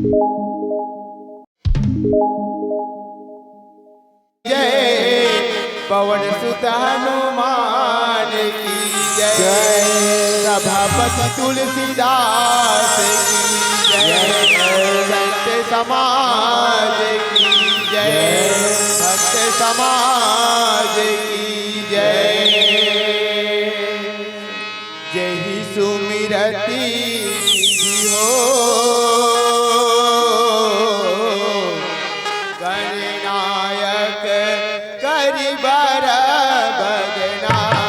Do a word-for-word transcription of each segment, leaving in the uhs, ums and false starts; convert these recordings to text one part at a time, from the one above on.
जय पवन सुत हनुमान की जय, सभापति तुलसीदास की जय, संत समाज की जय, भक्त समाज की जय। जय ही सुमिरती हो गणनायक करिबर बदनाम।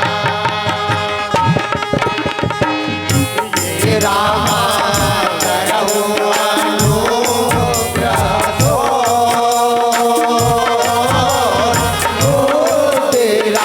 ये रामा करहु अनुग्रह तो तेरा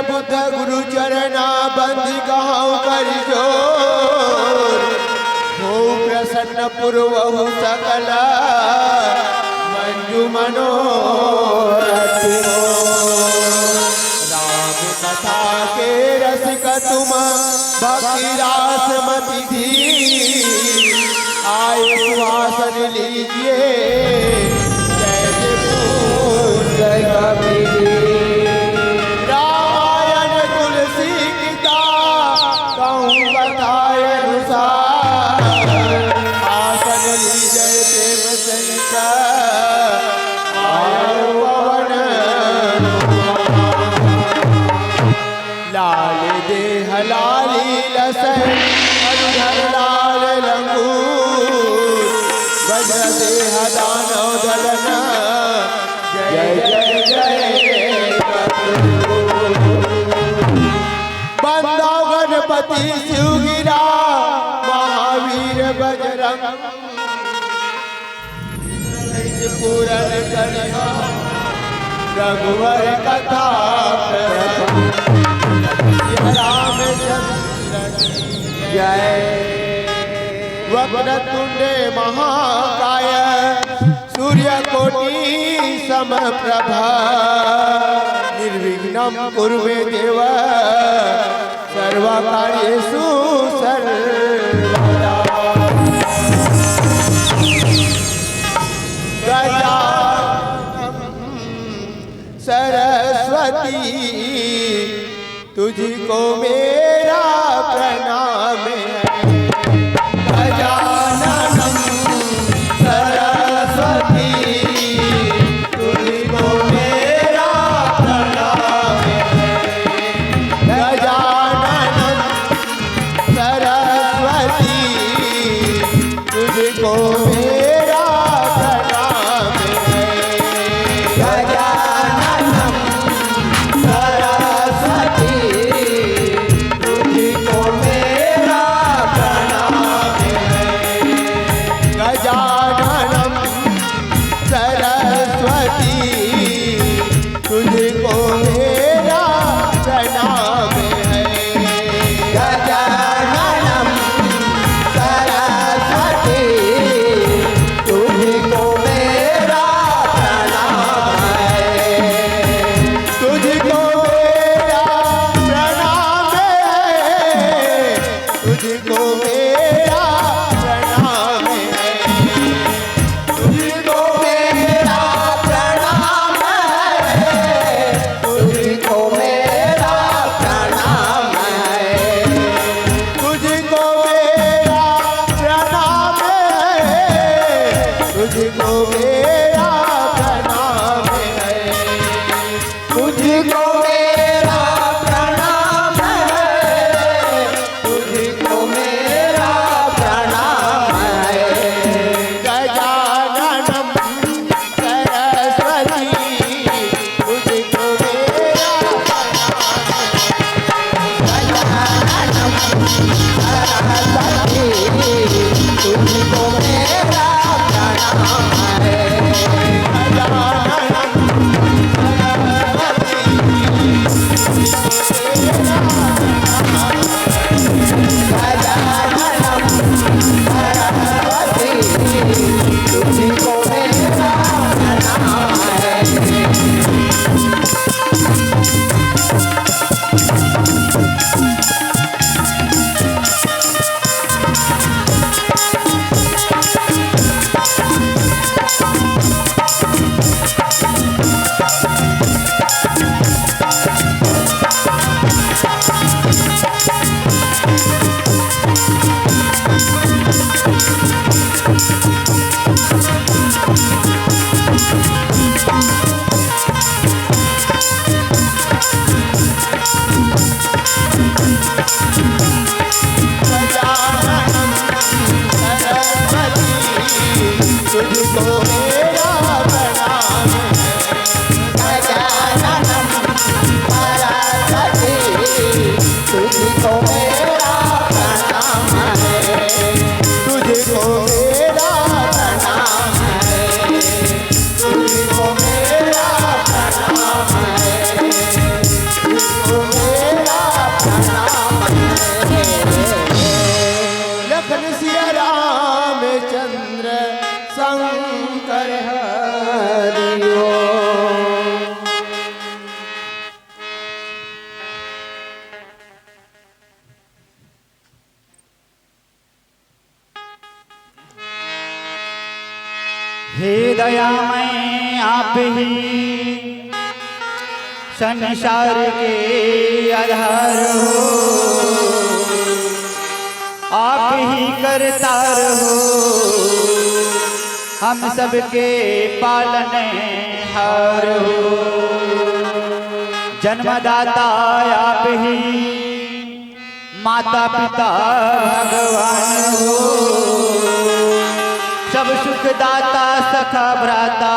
बुद्ध गुरु चरणा बंदी कहूँ कर जोर, हो प्रसन्न पुरवहु सकल मंजु मनोरथ मोर। राम कथा के रसिक तुम भक्ति रास मति धीर, आए सुहासन लीजिए जैसे पूज्य कबीर। रामायण तुलसी गीता कहूँ बताए अनुसार, आसन लीजिए प्रेम सहित आयो पवन कुमार। लाल देह लाली लसै मधुधर लाल लंगूर, वज्र देह दानव दलन जय जय जय। बंदा गणपति शिव गिरा महावीर बजरंग पूरन करिहा रघुवर कथा प्रसंग। रामचंद्र की जय। वक्रतुंड महाकाय सूर्यकोटि समप्रभा। निर्विघ्नं कुरु मे देव सर्वकार्येषु सर्वदा। गजानन सरस्वती तुझको मेरा प्रणाम है। गजानन सरस्वती तुझको मेरा प्रणाम है। गजानन सरस्वती तुझको मेरा प्रणाम है। गजानन सरस्वती तुझको मेरा आप ही संसार के आधार हो, आप ही करतार हो, हम सबके पालनहार हो। जन्मदाता आप ही, माता पिता भगवान हो, सब सुखदाता सखा भ्राता,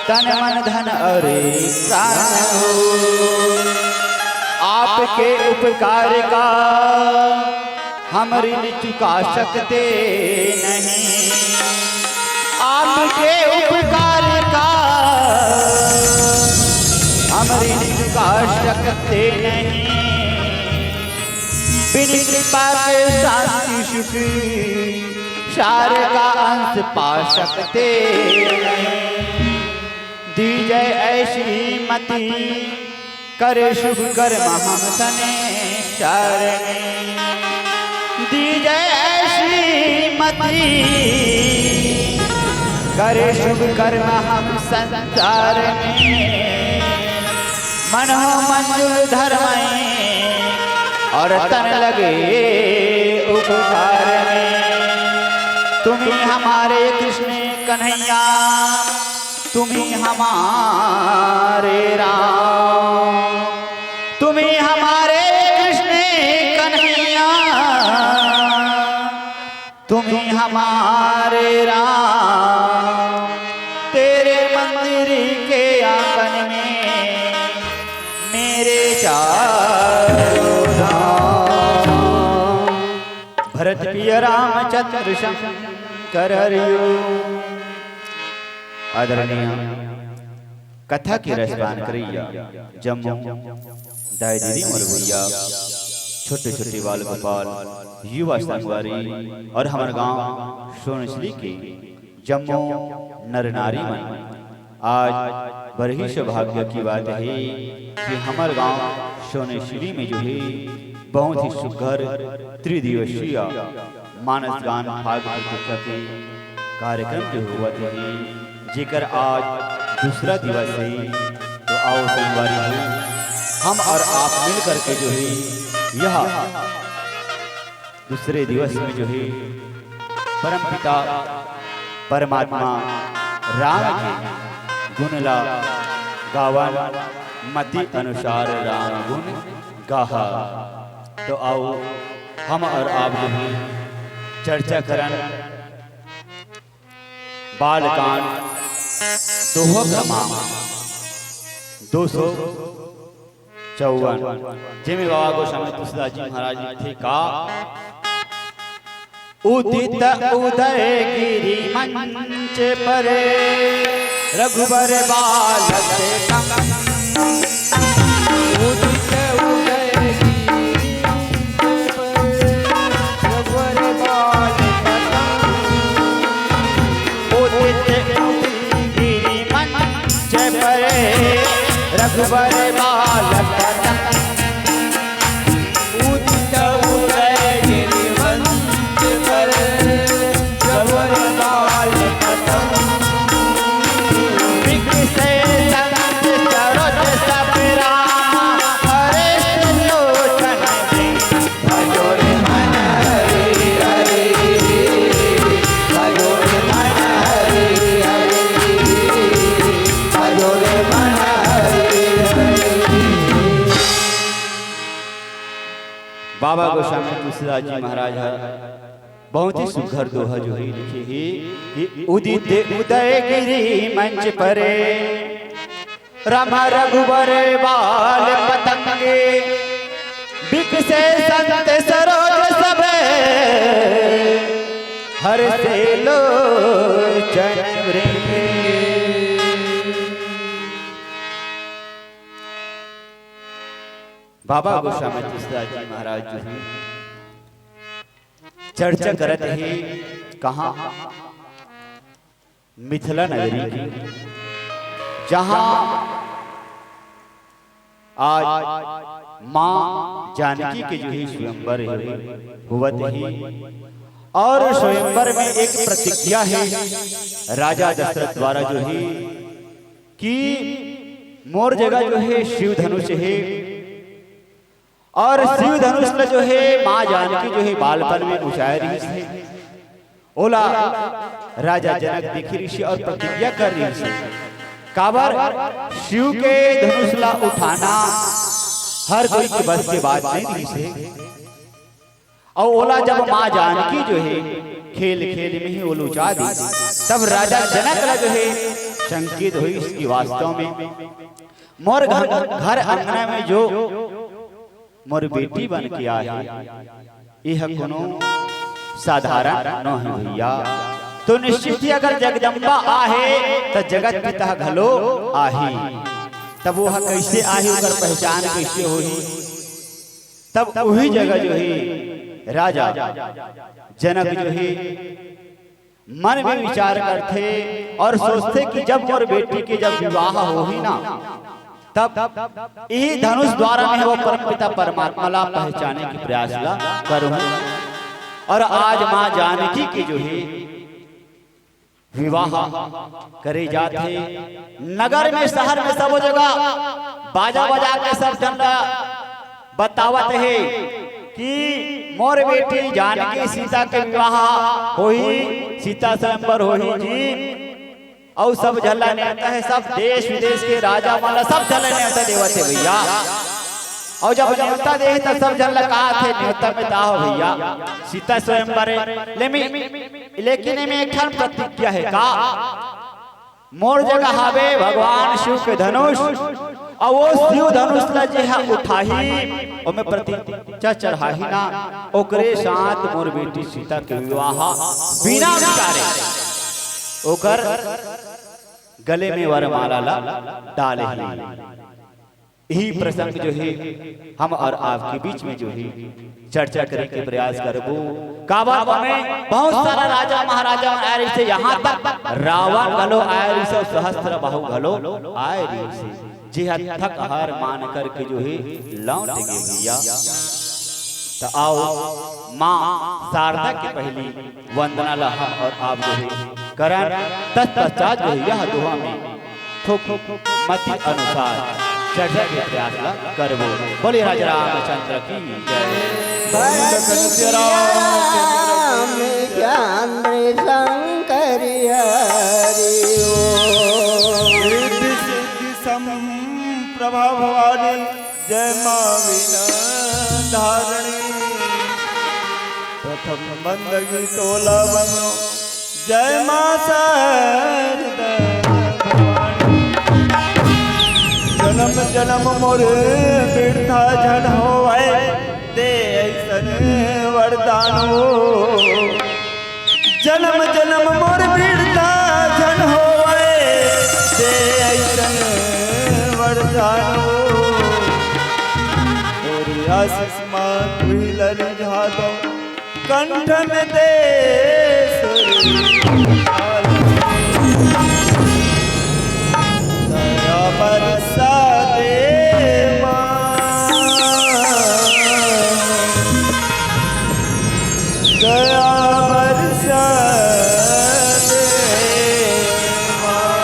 तन मन धन अरे प्राण हो। आपके उपकार का हम ऋण चुका सकते नहीं, आपके उपकार का हम ऋण चुका सकते नहीं। बिन कृपा के शांति सुख सार का अंश पा सकते नहीं। दीजय ऐसी मति, करे शुभ कर्म हम सने सारणी। दीजय ऐसी मति, करे शुभ कर्म हम संसार में। मन हो मंजुल धर्म में, और तन लगे उपकार में। तुम ही हमारे कृष्ण कन्हैया, तुम ही हमारे राम, तुम ही हमारे कृष्ण कन्हैया, तुम ही हमारे राम। तेरे मंदिर के आंगन में मेरे चारों धाम। भरत प्रिय रामचंद्र शंकर हरिओम। आदरणीय कथा के रसपान करइया जम्मो दाई दीदी मोर भैया, छोटे छोटे बाल गोपाल, युवा संगवारी और हमर गांव सोनसरी के जम्मो नर नारी मन, आज बड़ही सौभाग्य की बात हे कि हमर गांव सोनसरी में जो हे बहुत ही सुघर त्रिदिवसीय मानस गान फाग प्रतियोगिता के कार्यक्रम जो होवत हे, जेकर आज दूसरा दिवस हे। तो आओ संगवारी हो, हम और आप मिल करके जो हे यह दूसरे दिवस में जो हे परमपिता परमात्मा राम के गुण ला गावन, मति अनुसार राम गुण गाहा। तो आओ हम और आप जो हे चर्चा करन बालकांड दोहा क्रमांक दो सौ चौवन, जेमे बाबा गोस्वामी तुलसीदास जी महाराज लिखथे का, उदित उदय गिरि मंच पर रघुबर बालक संग। उदित उदय गिरि मंच पर रघुबर बालक संग। उदित उदय गिरि मंच पर रघुबर बालक संग। उदित उदय गिरि मंच पर रघुबर बालक संग। विकसे संत सरोज सब राम हरे लोचन में। भजो रे मन हरि हरि, भजो रे मन हरि हरि, भजो रे मन हरि हरि। बाबा गोस्वामी तुलसीदास जी महाराज ह बहुत ही सुघर दोहा जो हे लिखे हे कि उदित उदय गिरि मंच परे, रम रघुबर बाल पतंगे, बिकसे संत सरोज सब, हरसे लोचन मृंगे। बाबा गोस्वामी तुलसीदास जी महाराज जो हे चर्चा करत हे कहाँ, मिथिला नगरी की, जहाँ आज माँ जानकी के जो हे स्वयंवर हे, होवत हे, और स्वयंवर में एक प्रतिज्ञा हे राजा दशरथ द्वारा जो हे कि मोर जगह जो हे शिव धनुष हे, और शिव धनुष ला जो हे माँ जानकी जो हे बालपन में उचाय रहिस हे, ओला राजा जनक देखे रहिस हे और प्रतिज्ञा करे रहिस हे। काबर शिव के धनुष ला उठाना हर कोई के बस के बात नहीं रहिस हे। अउ ओला जब माँ जानकी जो हे खेल खेल में ही ओला उचा दे, तब राजा जनक ला जो हे संकेत होइस कि वास्तव में मोर घर, घर अंगना में जो मोर बेटी बन के आए हे, एह कोनो साधारण नोहे भैया। तो निश्चित ही अगर जगदम्बा आहे, त जगत पिता घलो आही। तब वो कइसे आही, ओकर पहचान कइसे होही? तब उही जगह जो हे राजा जनक जो हे मन में विचार करथे और सोचथे कि जब मोर बेटी के जब विवाह होही ना, तब इही धनुष द्वारा मैं वो परमपिता परमात्मा ला पहचाने के प्रयास ला करूँ। और आज माँ जानकी के जो हे विवाह करे जाथे, नगर में, शहर में, सबो जगह बाजा बजा के सब झन ला बतावत हे कि मोर बेटी जानकी सीता के विवाह होही, सीता स्वयंवर होही जी। अउ सब झन ला नेवता हे, सब देश विदेश के राजा मन ला, सब झन ला नेवता देवत हे भैया। अउ जब नेवता दे हे, त सब झन ला कहाथे, नेवता में त आहो भैया, सीता स्वयंवर हे। ले मी-, लेकिन एमे एक ठन प्रतिज्ञा हे का? मोर जगह हावे भगवान शिव के धनुष, अउ वो शिव धनुष ला जे हा उठाही, ओमे प्रतिज्ञा चढ़ाही ना, ओकरे साथ मोर बेटी सीता के विवाह बिना विचारे ओकर गले में वरमाला ला डाले ही। यही प्रसंग जो हे हम और आपके बीच में जो हे चर्चा करे के प्रयास करबो। काबर में बहुत सारा राजा महाराजा मन आए रहिस हे, यहाँ तक रावण घलो आए रहिस हे, सहस्त्र बाहु घलो आए रहिस हे, जे ह थक हार मान करके जो हे लौट गे भैया। त आओ माँ शारदा के पहली वंदना ला हम और आप जो हे करन, तत्पश्चात जो हे यह दोहा में थोक मति अनुसार चढ़े के प्रयास ला करबो। बोले राजा रामचंद्र की जय। भगत सिया राम चंद्र शंकर हरि ओम। रिद्धि सिद्धि संप्रभा भवानी जय माँ वीणा धारणी। प्रथम बंदगी तोला बनो जय माँ शारदा भवानी। जन्म जन्म मोर बिरथा झन होवय दे अइसन वरदान हो। जन्म जन्म मोर बिरथा झन होवय दे अइसन वरदान हो। तोरी आशीष माँ तुही ल रिझा दो कंठ में दे सुर ताल। दया बरसा दे माँ, दया बरसा दे माँ।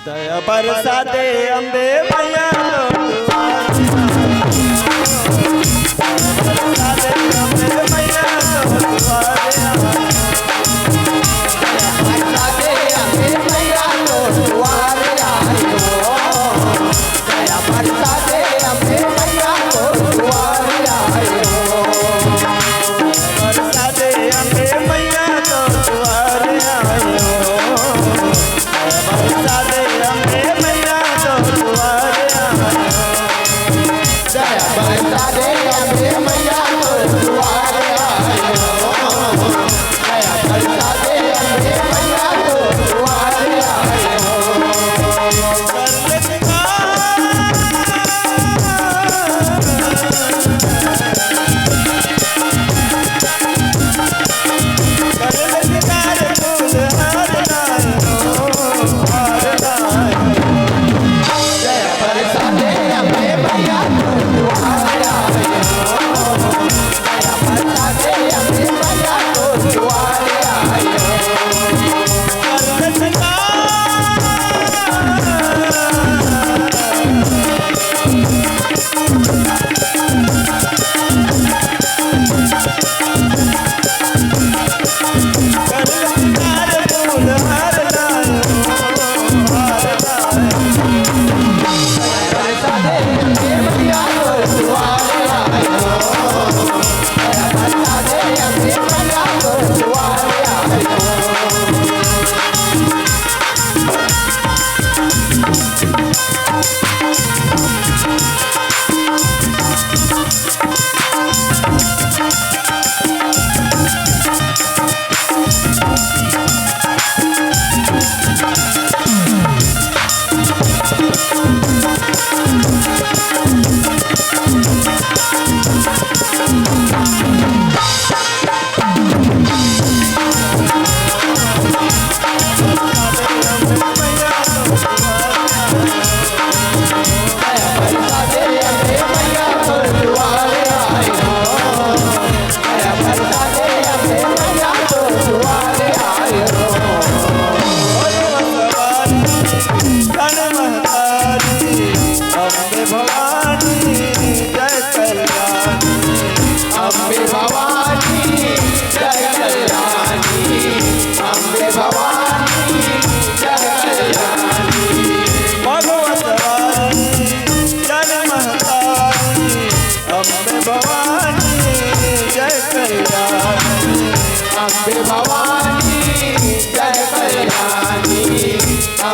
दया बरसा दे अम्बे मैया तो दुआरे आ। बरसा दे अम्बे मैया तो दुआरे आ। बरसा दे अम्बे मैया तो दुआरे आयो। दया बरसा दे अम्बे मैया तो दुआरे आयो। बरसा दे अम्बे मैया तो दुआरे आयो। बरसा दे अम्बे मैया तो दुआरे आयो। जय बरसा दे अम्बे मैया तो दुआरे आयो। जय बरसा दे अम्बे मैया तो दुआरे आयो।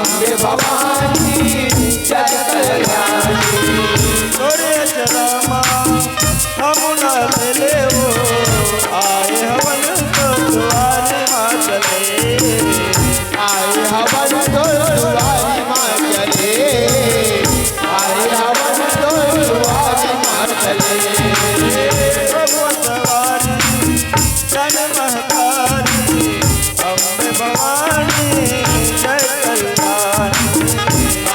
अम्बे भवानी जग कल्याणी। तोरे अचरा मा हमन ला ले ले ओ, आए हवन तोर दुआरी मा चले। आए हवन तोर दुआरी मा चले। आए हवन तोर दुआरी मा चले। भगवत वारी जन महतारी, अम्बे भवानी जय कल्याणी।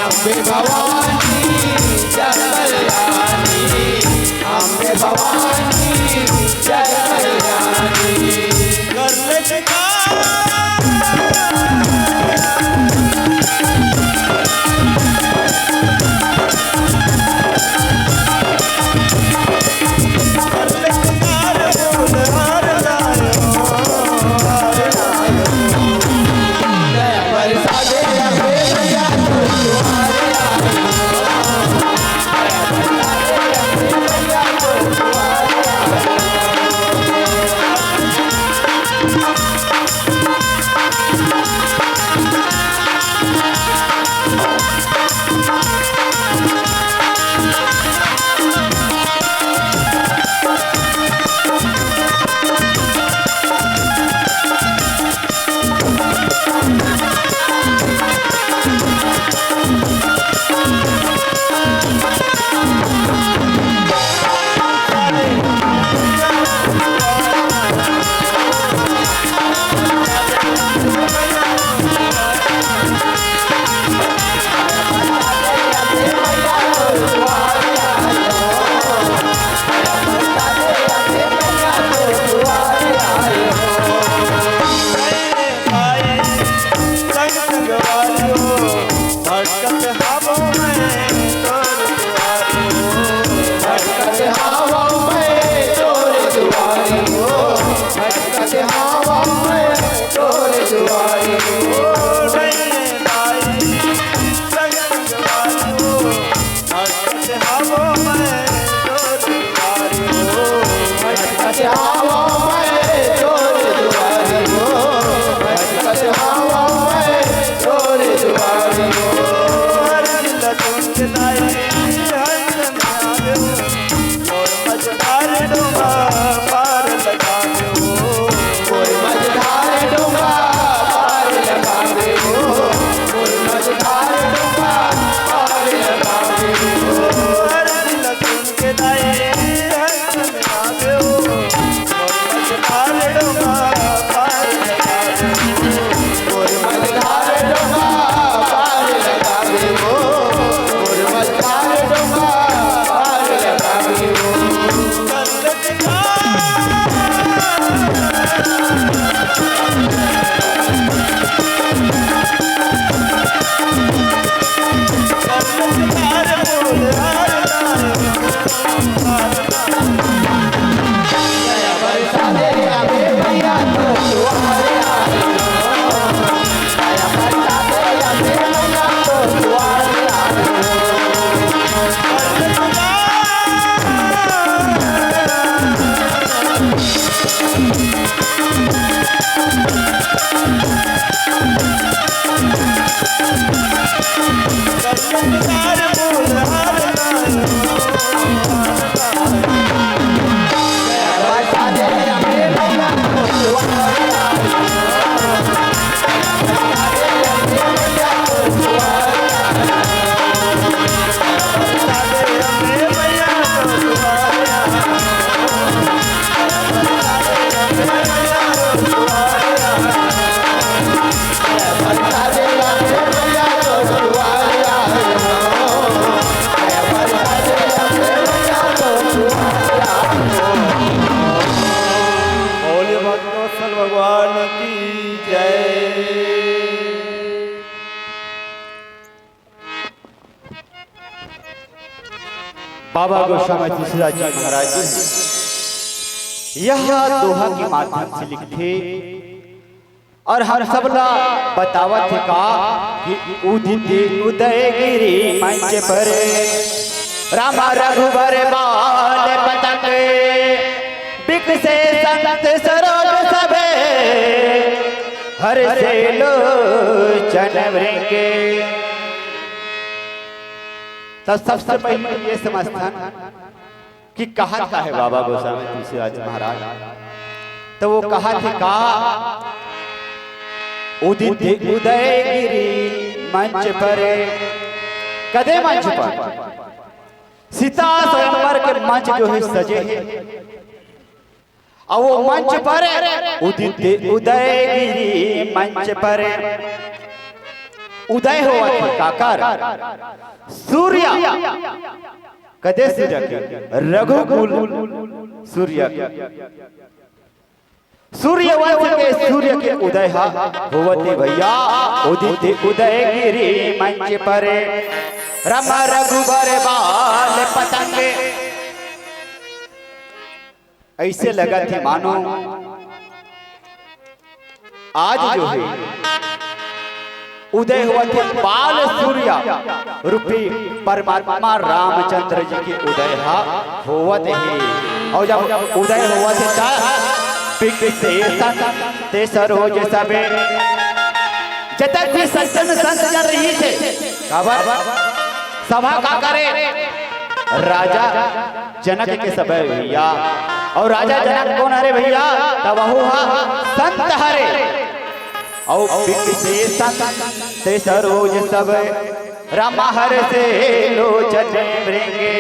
अम्बे भवानी जय कल्याणी। अम्बे भवानी जय कल्याणी। कर ले जयकार। बोलिए भक्तवत्सल भगवान की जय। बाबा गोस्वामी तुलसीदास जी महाराज जी यह दोहा के माध्यम से लिखथे और हम सब ला बतावत हे का कि उदित उदयगिरि मंच पर रामा रघुबर बाल पतंग बिकसे संत सरोज सभे हर से लोचन भृंगे। तो सबसे पहले ये समझथन कि कहत का है बाबा गोस्वामी तुलसीदास महाराज। तो वो कहत है का, उदित उदय गिरी मंच पर। कदे मंच पर? सीता स्वयंवर के मंच जो है सजे है। अउ वो मंच पर उदित उदय गिरी मंच पर उदय होवत हे काकर? सूर्य। कदे सूर्य के? रघुकुल सूर्य के। सूर्यवंश के सूर्य के उदय हा होवत हे भैया। उदित उदय गिरी मंच पर रम रघुबर बाल पतंग। ऐसे लगत हे मानो आज जो है उदय होवत हे बाल सूर्य रूपी परमात्मा रामचंद्र जी के उदय हा होवत हे। और जब उदय होवत हे त विकसित ते सरोज सबे जतक भी सज्जन संत जन रहिस हे काबर सभा का करे राजा जनक के सभा भैया। और राजा जनक कौन हरे भैया? तब वहू हा संत हरे। और विकसित ते सरोज सब राम हर से लोचन भृंगे।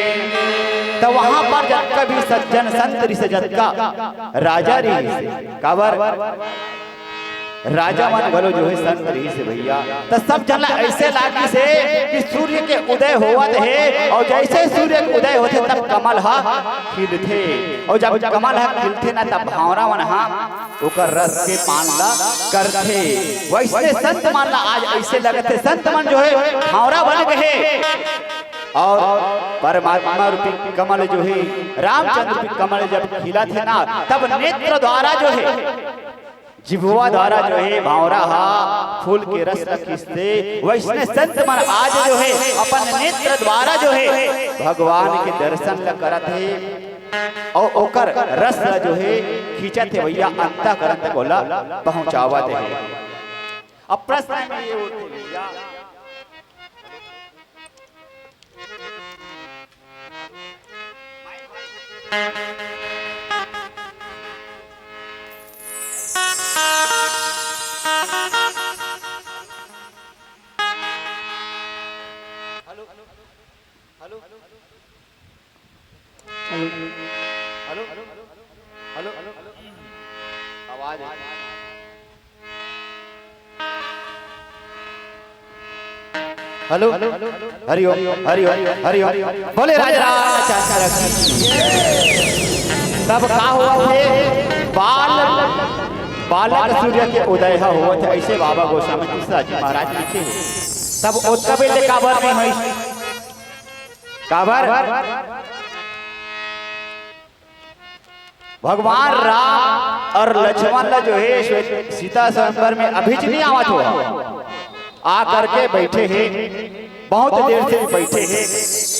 तो वहां पर जतका भी सज्जन संत रिहिस जतका राजा रिहिस काबर राजा मन घलो जो है संत रिहिस हे भैया। त सब झन ला ऐसे लागिस हे कि सूर्य के उदय होवत हे और जैसे सूर्य के उदय होथे तब कमल हा खिलथे और जब कमल हा खिलथे ना तब भंवरा मन हा ओकर रस के पान ला करथे। वैसने संत मन ला आज ऐसे लगथे संत मन जो है भंवरा बन गए और परमात्मा रूपी कमल जो है रामचंद्र रूपी कमल जब खिलथे ना तब नेत्र द्वारा जो है जिभवा द्वारा जो है भंवरा हा फूल के रस ला खींचथे। वैसने संत मन आज जो है अपन नेत्र द्वारा जो है भगवान के दर्शन ला करत हे और ओकर रस ला जो है खींचत हे भैया अंतःकरण तक ओला पहुंचावत हे। अब प्रश्न में ये उठथे भैया hello hello hello hello hello hello hello hello आवाज हेलो हरि ओम हरि ओम हरि ओम बोले राज राज चाचा की तब का हुआ थे बाल बालक सूर्य के उदय हा हुआ थे ऐसे बाबा गोस्वामी तुलसीदास जी महाराज लिखे हे तब ओतका बेले काबर नहीं हुई काबर भगवान राम और लक्ष्मण ला जो है सीता स्वयंवर में अभी च नहीं आवत हुआ आ करके बैठे हैं बहुत देर से बैठे हैं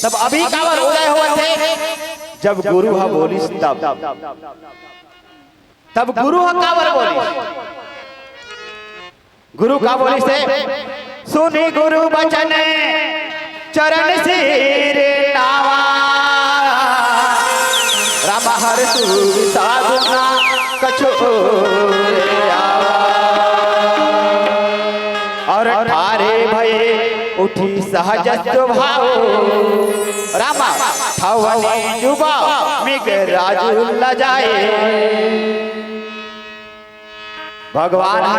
तब अभी काबर उदय हुआ थे जब गुरु हा बोलिस तब तब गुरु हा काबर बोलिस गुरु का बोली से सुनी गुरु बचन चरण सिर नावा राम हर सुर साधुना कछोर आवा और ठारे भय उठी सहज स्वभाव राम थवने जुबा मिग राजु लजाए भगवान ह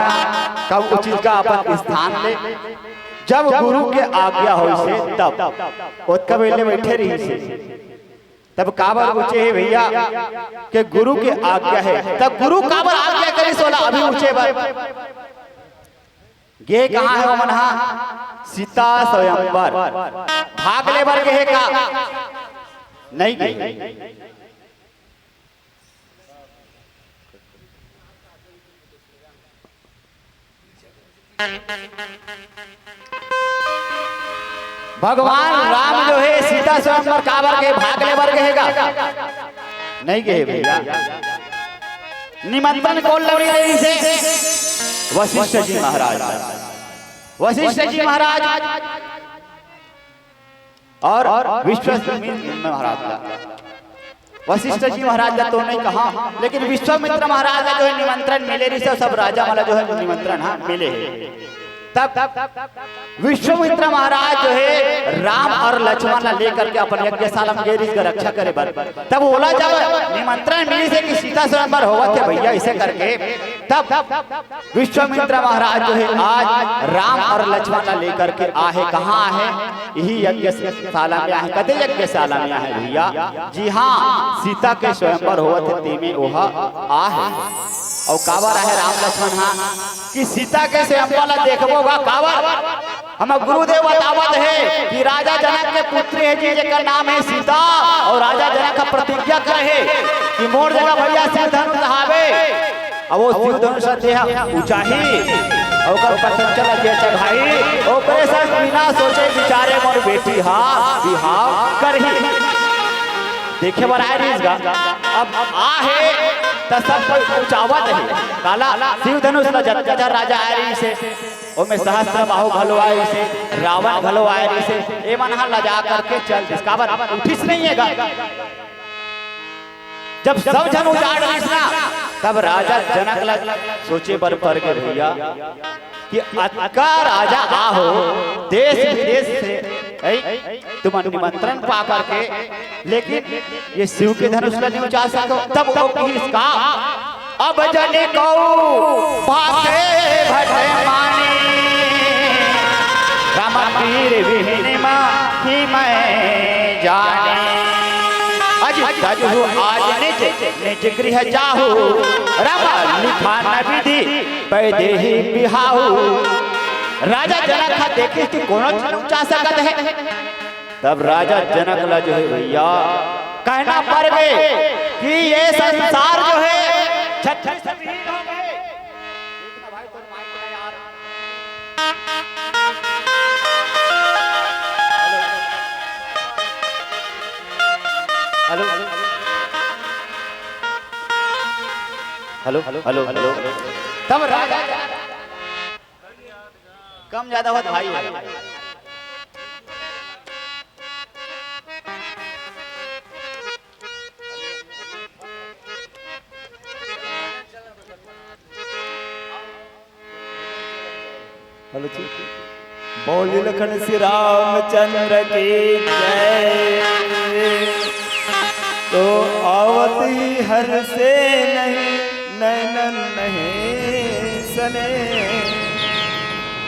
कब उचित का अपन स्थान ले जब गुरु के आज्ञा होइसे तब ओतका बेले बैठे रहिसे तब काबर ऊंचे हे भैया के गुरु के आज्ञा हे तब गुरु काबर आज्ञा करिस ओला अभी ऊंचे बर गे कहाँ हे ओमन हा सीता स्वयंवर भाग ले बर गे हे का नहीं गे भगवान राम जो है सीता स्वयंवर काबर के भाग ले बर के हेगा नहीं के भैया निमंत्रण कौन लड़ी रही से वशिष्ठ जी महाराज, वशिष्ठ जी महाराज और विश्वामित्र महाराज ला। वशिष्ठ जी महाराज ला तो नहीं कहा, लेकिन विश्वामित्र महाराज ला जो है निमंत्रण मिले रहिस, सब राजा मन ला जो है निमंत्रण, हाँ, मिले हे। तब विश्वामित्र महाराज जो है राम और लक्ष्मण ला लेकर के अपन यज्ञशाला में गे रहिस रक्षा करे बर। तब ओला जब निमंत्रण मिलिस हे कि सीता स्वयंवर होवत हे भैया, इसे करके तब विश्वामित्र महाराज जो है आज राम और लक्ष्मण ला लेकर के आहे। कहाँ आहे? यही यज्ञशाला में आहे। कते यज्ञशाला में आहे भैया? जी हाँ, सीता के स्वयंवर होवत हे, तेमे ओहा आहे। अउ काबर आहे राम लक्ष्मण हा कि सीता के स्वयंवर ला देखबो गा। काबर? हमर गुरुदेव बतावत हे कि राजा जनक के पुत्री हे जी, जेकर नाम हे सीता, अउ राजा जनक हा प्रतिज्ञा करे हे कि मोर जगह भैया शिव धनुष हावे, अब वो शिव धनुष ला देह उचाही, ओकर पर संचल जे चढ़ाई, ओकरे संग बिना सोचे विचारे मोर बेटी हा बिहाव करही। देखे बर आए रहिस गा। अब आहे त सब कोई उचावत हे। काला शिव धनुष ला जतका झन राजा आए रहिस हे, ओमे सहस्त्र बाहु घलो आए रहिस हे, रावण घलो आए रहिस हे, ए मन हा लजा करके चल दिस। काबर उठिस नहीं हे गा। जब सब झन उजाड़ दिस ना, तब राजा जनक ला सोचे बर पर गे भैया कि अतका राजा आहो देश विदेश से, ऐ, तुमन निमंत्रण पा करके, लेकिन ये शिव के धनुष ला नहीं उचार सको। तब वो कहिस का, अब जनि कौ भाखे भटे मानी, रमन वीर विहिन माहि महि जानी। अजि तजहु आज निज निज गृह जाहु, रम लिखान विधि वैदेही बिहाहु। राजा जनक हा देखिस कि कोनो झन उचा सकत हे। तब राजा जनक ला जो है भैया कहना परगे कि ये संसार जो है छत्तीस से विहीन हो गए। Hello, hello, hello, hello. तब राजा कम ज्यादा होत भाई। हेलो जी। बोल लखन श्री रामचंद्र की जय। तो आवत ही हर्षे नहीं नैनन नहीं सने,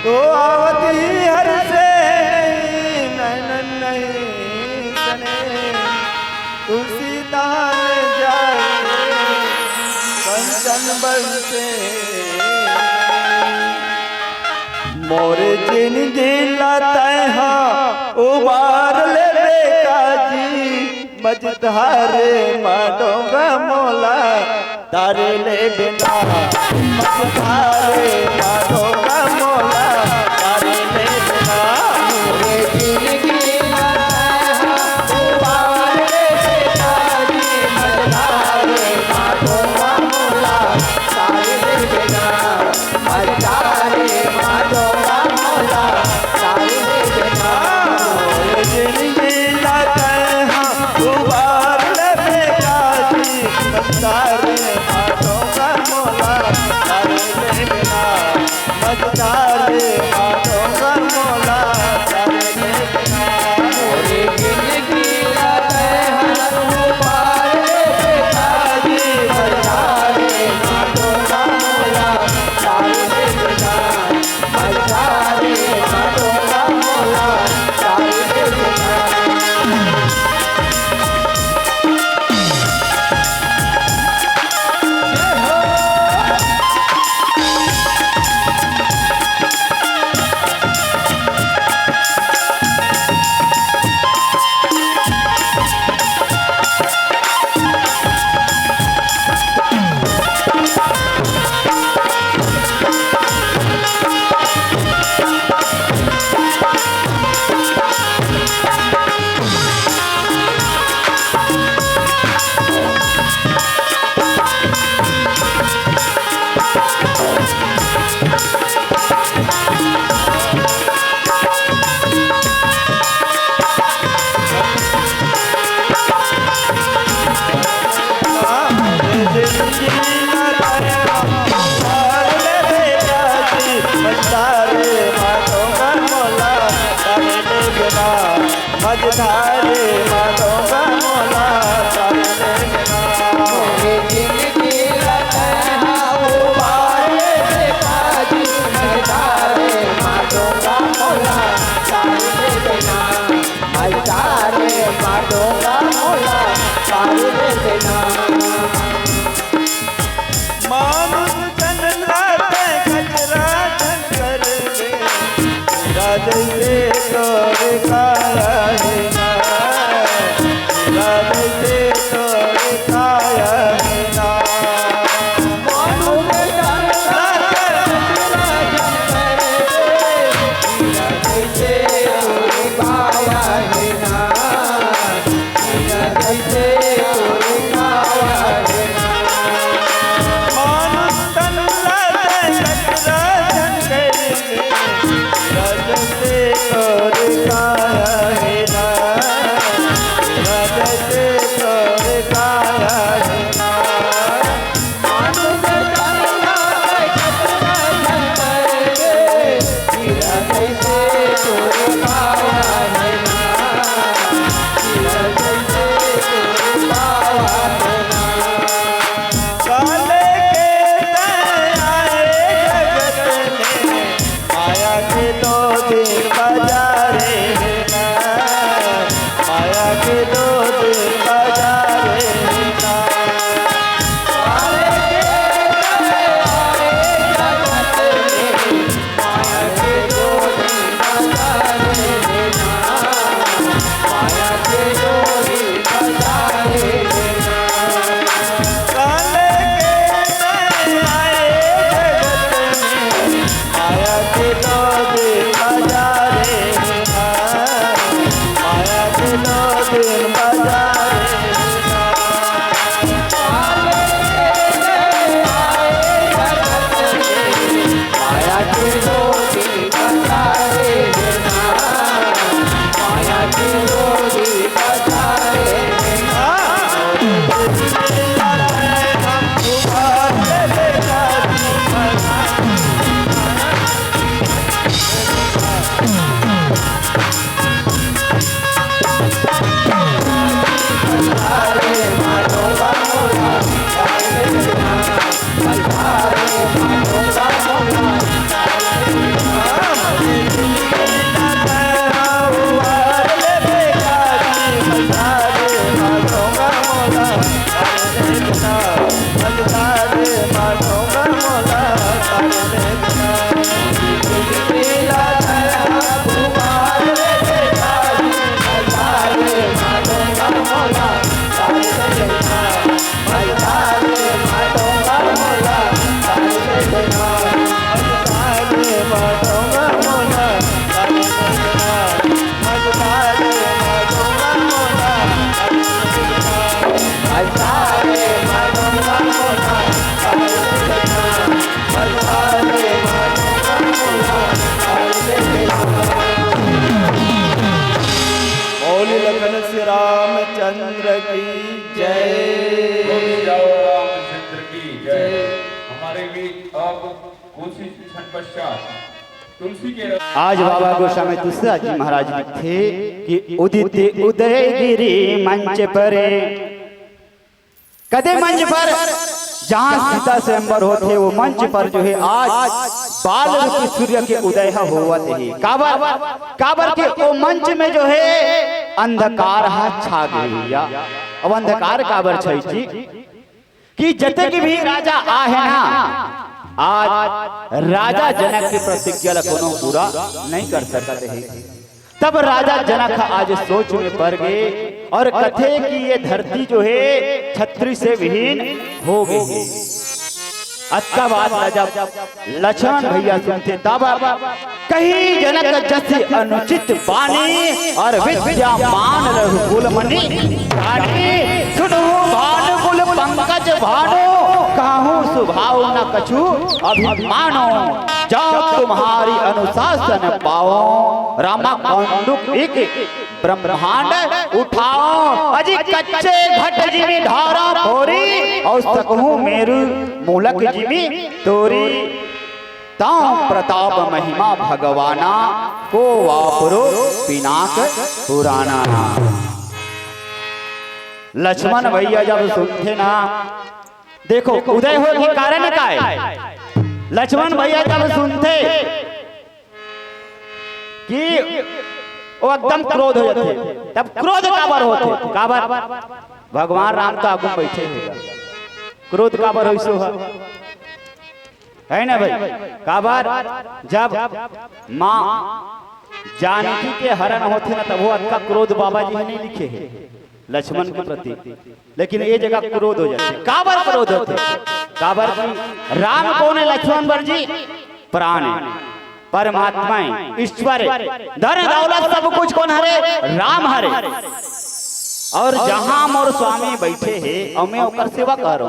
तो आवत ही हर्षे नहीं नैनन नहीं सने। तुलसी दान जाए कंचन बरसे। मोर जिनगी ला तैं हा उबार लेबे काजी, मझधारे मा डोंगा मोला तारे ले बिना, मझधारे मा डोंगा मोला तारे ले बिना। मोरे जिनगी मा तैं हा उबार लेबे काजी, मझधारे मा डोंगा मोला तारे ले बिना। अरे तारे माधो का मोला, तारे रे बेटा। मोर जिनगी ला तैं हा उबार ले बेटा जी। तारे माधो का मोला, तारे रे बेटा। धारे मा डोंगा मोला तारे ले ना। मोरे जिंदगी ला तैं हा उबारे दे काजी, धारे मा डोंगा मोला तारे ले ना। धारे मा डोंगा मोला तारे ले ना। मानुष तन ला तैं कचरा झन कर दे, हीरा जैसे तोर काया हे ना, हीरा जैसे तोर काया हे ना। मानुष तन ला तैं कचरा झन कर दे, हीरा जैसे तोर काया हे ना। काले के तैं आए जगत में, माया के दो दिन बजारे हे ना, माया के दो दिन बजारे हे ना। काले के तैं आए जगत में, माया के डोरी बजा रे ना, माया के डोरी बजा रे ना। काले के तैं आए जगत में, माया के डोरी बजा रे ना, माया के डोरी बजा रे ना। बोल लखन श्री रामचंद्र की जय। बोल जाओ रामचंद्र की जय। हमारे गीत अब कुछ ही क्षण पश्चात तुलसी के रस आज बाबा गोस्वामी तुलसीदास जी महाराज लिखथे कि उदित उदय गिरी मंच परे। कदे मंच पर? जहाँ सीता स्वयंवर होथे, वो मंच पर जो है आज बाल रूपी सूर्य के उदय ह होवत हे। काबर? काबर के वो मंच में जो है अंधकार ह छा गे हे भैया। अब अंधकार काबर छाही जी? कि जतेक भी राजा आहे ना, आज राजा जनक के प्रतिज्ञा ला कोनो पूरा नहीं कर सकत हे। तब राजा जनक आज सोच में पड़ गे अउ कथे कि ये धरती जो है छत्री से विहीन हो गे हे। अतका बात ला जब लक्ष्मण भैया सुनथे तब कही जनक जस अनुचित बानी अउ विद्या मान रघुकुल मनि जानी। सुनहु भानुकुल पंकज भानु, कहूँ सुभाव न कछु अभिमानो। जब तुम्हारी अनुशासन पाओ, रामा कौंडुक एक ब्रह्मांड उठाओ। अजी कच्चे घट जिमि धारा फोरी, अउ सकहूँ मेरु मूलक जिमि तोरी। तांव प्रताप महिमा भगवाना, ओ वापरो पिनाक पुराना। लक्ष्मण भैया जब सुनथे ना, देखो, उदय होय के कारण काय? लक्ष्मण भैया जब सुनथे कि वो एकदम क्रोध हो जाथे, तब क्रोध काबर होथे? काबर? भगवान राम तो आगू बैठे हे, क्रोध काबर होइस? है ना भाई? काबर? जब माँ जानकी के हरण होथे ना, तब वो अतका क्रोध बाबा जी ह नहीं लिखे हे लक्ष्मण के प्रति, लेकिन ये जगह क्रोध हो जाथे। काबर क्रोध होथे? काबर कि राम कोन हे लक्ष्मण बर जी? प्राण हे, परमात्मा हे, ईश्वर हे। धन दौलत सब कुछ कोन हरे? राम हरे। और जहाँ मोर स्वामी बैठे हे और मैं ओकर सेवा करो,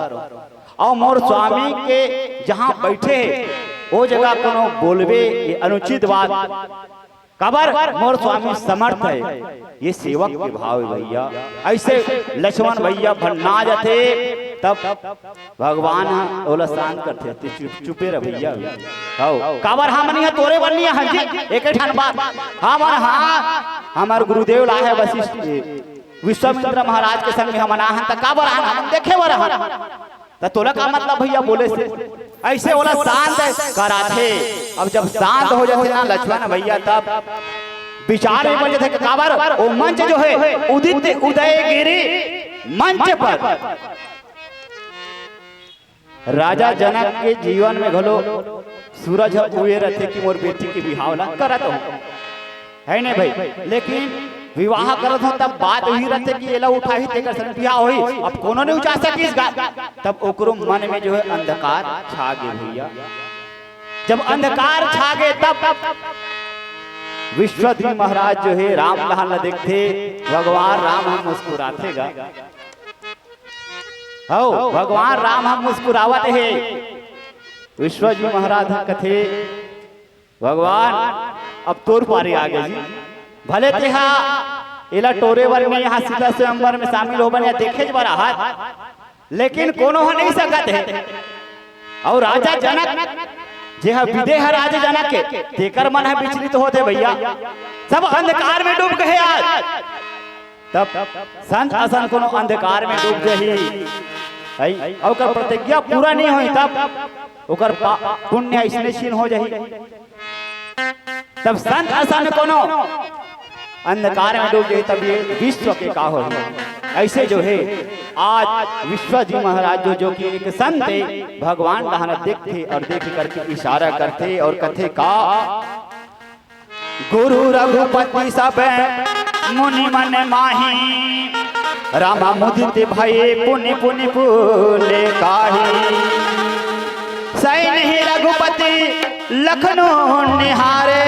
और मोर स्वामी के जहाँ बैठे हे, वो जगह कोनो बोलबे ये अनुचित बात, काबर? मोर स्वामी समर्थ हे, ये सेवक के भाव हे भैया। ऐसे लक्ष्मण भैया भन्ना जाथे, तब भगवान ह ओला शांत करथे, "ते चुप, चुपे रह भैया।" हौ, काबर हमन इहाँ तोरे बर नइ आहन जी, एके ठन बात। हमन, हाँ, हमर गुरुदेव लाए हे वशिष्ठ, विश्वामित्र महाराज के संग में हमन आहन, त काबर आहन? हमन देखे बर आहन। त तोला का मतलब भैया बोले से? ऐसे ओला शांत कराथे। अब जब शांत हो जाथे ना लक्ष्मण भैया, तब विचार में बन जाथे कि काबर वो मंच जो हे, उदित उदयगिरी मंच पर राजा जनक के जीवन में घलो सूरज ह उए रथे कि मोर बेटी के बिहाव ला करत हो, है ने भाई? लेकिन विवाह करत हो तब बात उही रथे कि एला उठाही तेकर संग बिहाव होही। अब कोनो नहीं उठा सकिस गा, तब ओकरो मन में जो हे अंधकार छा गे भैया। जब अंधकार छा गे तब विश्वामित्र महाराज जो हे राम लहान ला देखथे, भगवान राम ह मुस्कुराथे गा। हौ, भगवान राम ह मुस्कुरावत हे। विश्वामित्र महाराज ह कथे, "भगवान, अब तोर पारी आ गे जी। भले तेहा एला टोरे बर में यहाँ सीता स्वयंवर में शामिल होबे या देखे बर आहत, लेकिन कोनो ह नहीं सकत हे।" और राजा जनक, जे ह विदेह राज जनक हे, तेकर मन ह विचलित होत हे भैया। सब अंधकार में डूब गे आज। तब संत असन कोनो अंधकार में डूब जाही, है, अउ ओकर प्रतिज्ञा पूरा नहीं होही, तब ओकर पा-, पुण्य इसने क्षीण हो जाही। तब संत असन कोनो अंधकार में डूब जाही, तब ये विश्व के का होही? ऐसे जो हे, आज विश्वामित्र महाराज जो, जो कि एक संत हे, भगवान डहान देखथे और देख करके इशारा करथे और कथे का, "गुरु रघुपति सब मुनि मन माही, राम मुदित भए पुनि पुनि पुले काही। सैन्हि रघुपति लखनु निहारे,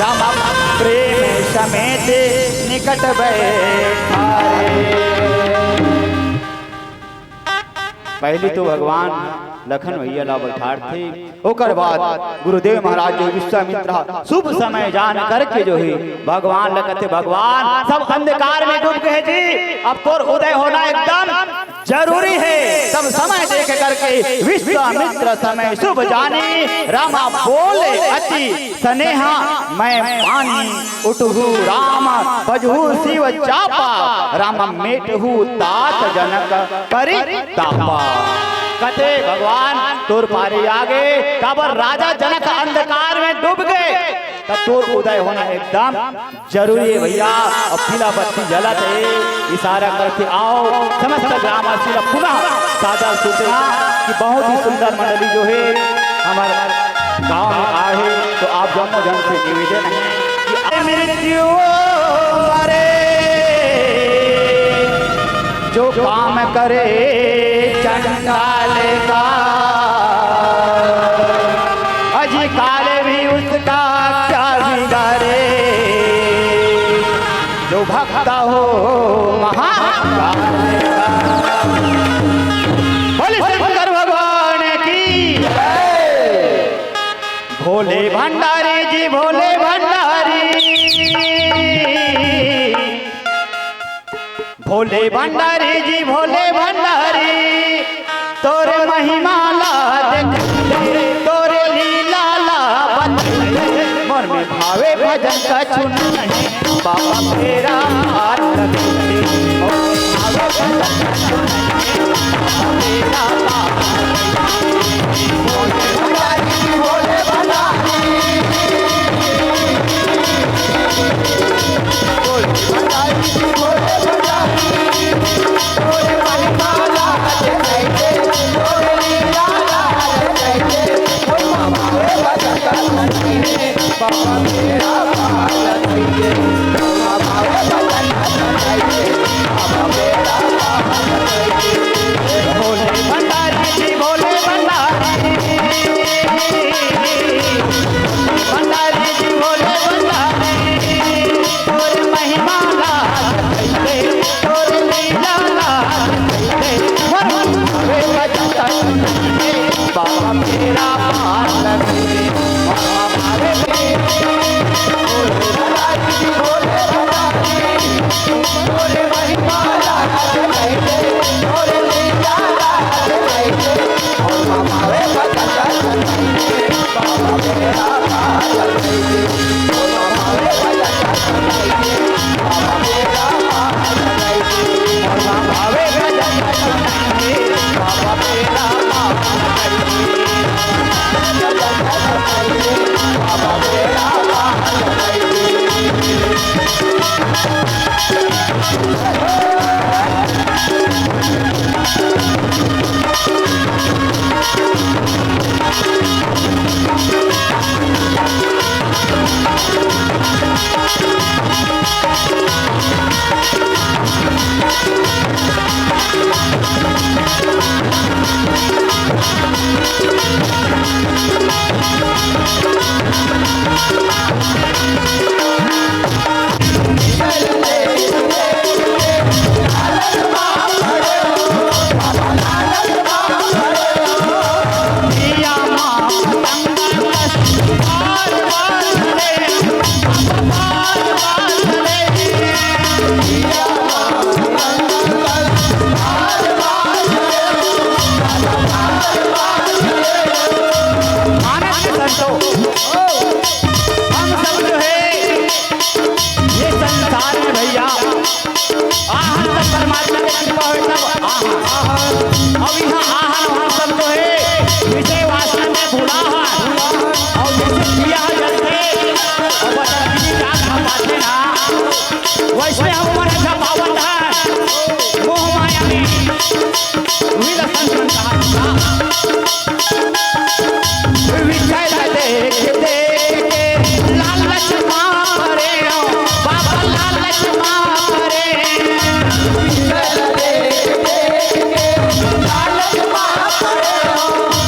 राम प्रेम समेत निकट बैठारे।" पहली तो भगवान लखन भैया ला बैठारथे, ओकर बाद गुरुदेव महाराज जो विश्वामित्र ह शुभ समय जान करके जो हे भगवान ला कथे, "भगवान, सब अंधकार में डूब गे हे जी, अब तोर उदय होना एकदम जरूरी हे।" तब समय देख करके विश्वामित्र समय शुभ जानी, रामा बोले अति सनेहा मैं मानी। उठहु राम बजहु शिव चापा, राम मेटहु तात जनक परितापा। कथे भगवान तोर पारी आगे, काबर राजा जनक अंधकार में डूब गे, त तोर उदय होना एकदम जरूरी हे भैया। अब पीला बत्ती जलत हे, इशारा करथे आओ। समस्त ग्रामवासी ला पुनः सादर सूचना कि बहुत ही सुंदर मंडली जो हे हमर गांव में आए हे, तो आप दोनों जन से निवेदन हे कि आप मृत्यु मरे जो काम करे चंडाल का, अजी काल भी उसका क्या बिगाड़े, जो भक्त हो महाकाल का। बोले शंकर भगवान की जय। भोले भंडारी जी, भोले भंडारी, भोले भंडारी जी, भोले भंडारी, तोरे महिमा ला देख, तोरे लीला ला बत भावे भजन कछु नहीं, बाबा मेरा हाथ लगे। भावे भजन कछु नहीं, बाबा मेरा हाथ लगे। भोले भंडारी, भोले भंडारी। भोले भंडारी, भोले भंडारी। भोले महिमा लागे जैसे, भोले लीला लागे जैसे। भोले भंडारी जी, भोले भंडारी। भंडारी जी, भोले भंडारी। तोर महिमा लाग कैसे, तोर लीला लाग कैसे। हर हर हरे बजता बाबा मेरा पालन। आनंद संतो, हम सब जो है ये संसार में भैया, आहन सब परमात्मा के कृपा होय तब आहन। अउ इहाँ आहन वहाँ सब जो है विषय वासना में भुला है। अउ जैसे दिया जलथे अउ बदल की आग झपाथे ना, वैसे हम मन झपावत है मोह माया में। विलसन संसार का विचल देख देख लालच मारे, बाबा लालच मारे। विचल देख देख लालच मारे,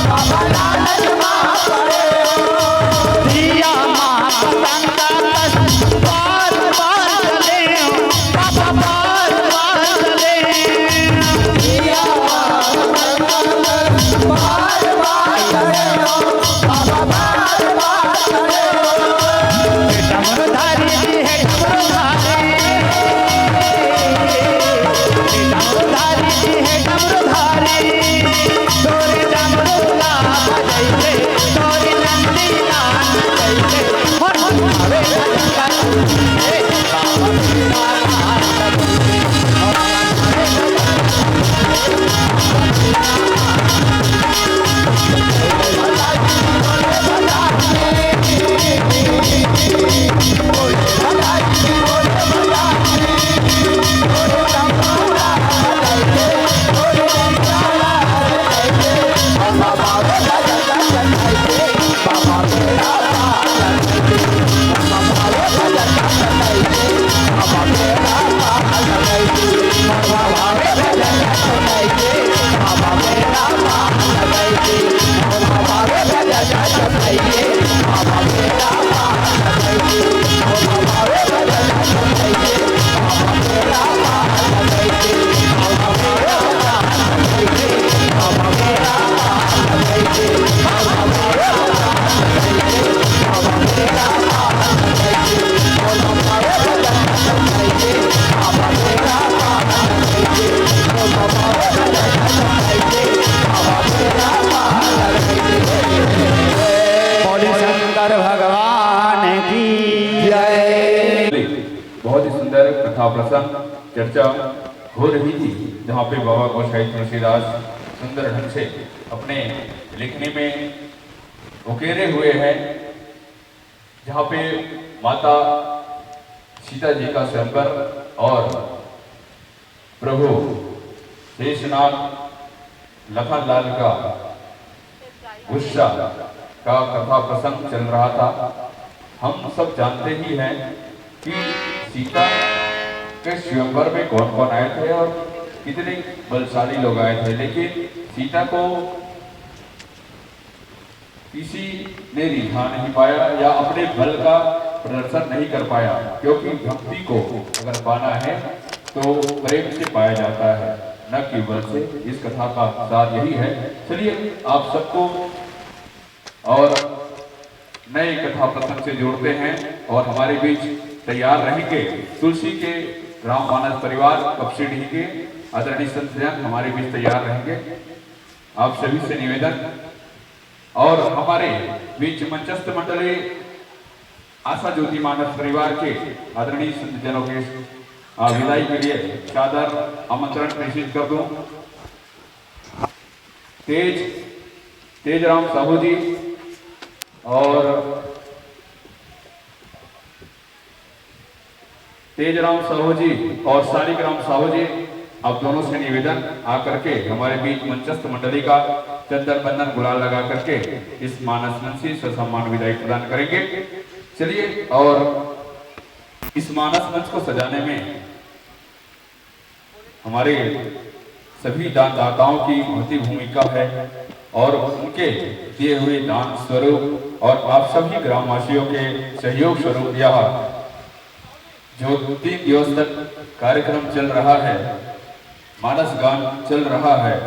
बाबा लालच मारे। दिया माँ गंगा कस बार बार जले, बाबा बार बार जले। दिया माँ गंगा कस बार बार जले, बाबा बार बार जले। डमरूधारी जी हे डमरूधारी, डमरूधारी जी हे डमरूधारी। तोरे डमरू ला बजइबे, तोरे नंदी ला नचइबे। हर हर हरे हरे हरे। जय। बहुत ही सुंदर कथा प्रसंग चर्चा हो रही थी, जहाँ पे बाबा गोसाई तुलसीदास सुंदर ढंग से अपने लिखने में उकेरे हुए हैं, जहाँ पे माता सीता जी का स्वयंवर और प्रभु शेषनाग लखन लाल का गुस्सा का कथा प्रसंग चल रहा था। हम सब जानते ही हैं कि सीता के स्वयंवर में कौन कौन आए थे और कितने बलशाली लोग आए थे, लेकिन सीता को किसी ने रिझा नहीं पाया या अपने बल का प्रदर्शन नहीं कर पाया, क्योंकि भक्ति को अगर पाना है तो प्रेम से पाया जाता है, न कि बल से। इस कथा का सार यही है। चलिए, आप सबको और नए कथा प्रसंग से जोड़ते हैं और हमारे बीच तैयार रहेंगे तुलसी के राममानस परिवार कपसीडीह के आदरणीय संत जन हमारे बीच तैयार रहेंगे। आप सभी से निवेदन, और हमारे बीच मंचस्थ मंडली आशा ज्योति मानस परिवार के आदरणीय संत जनों के, आ, विदाई के लिए सादर आमंत्रण प्रेषित कर दूं। तेज, तेजराम साहू जी और तेजराम साहू जी और शालिग्राम साहू जी, आप दोनों से निवेदन, आकर के हमारे बीच मंचस्थ मंडली का चंदन बंदन गुलाल लगा करके इस मानस मंच से ससम्मान विदाई प्रदान करेंगे। चलिए, और इस मानस मंच को सजाने में हमारे सभी दानदाताओं की महती भूमिका है और उनके दिए हुए दान स्वरूप और आप सभी ग्रामवासियों के सहयोग स्वरूप यह जो तीन दिवस तक कार्यक्रम चल रहा है, मानस गान चल रहा है,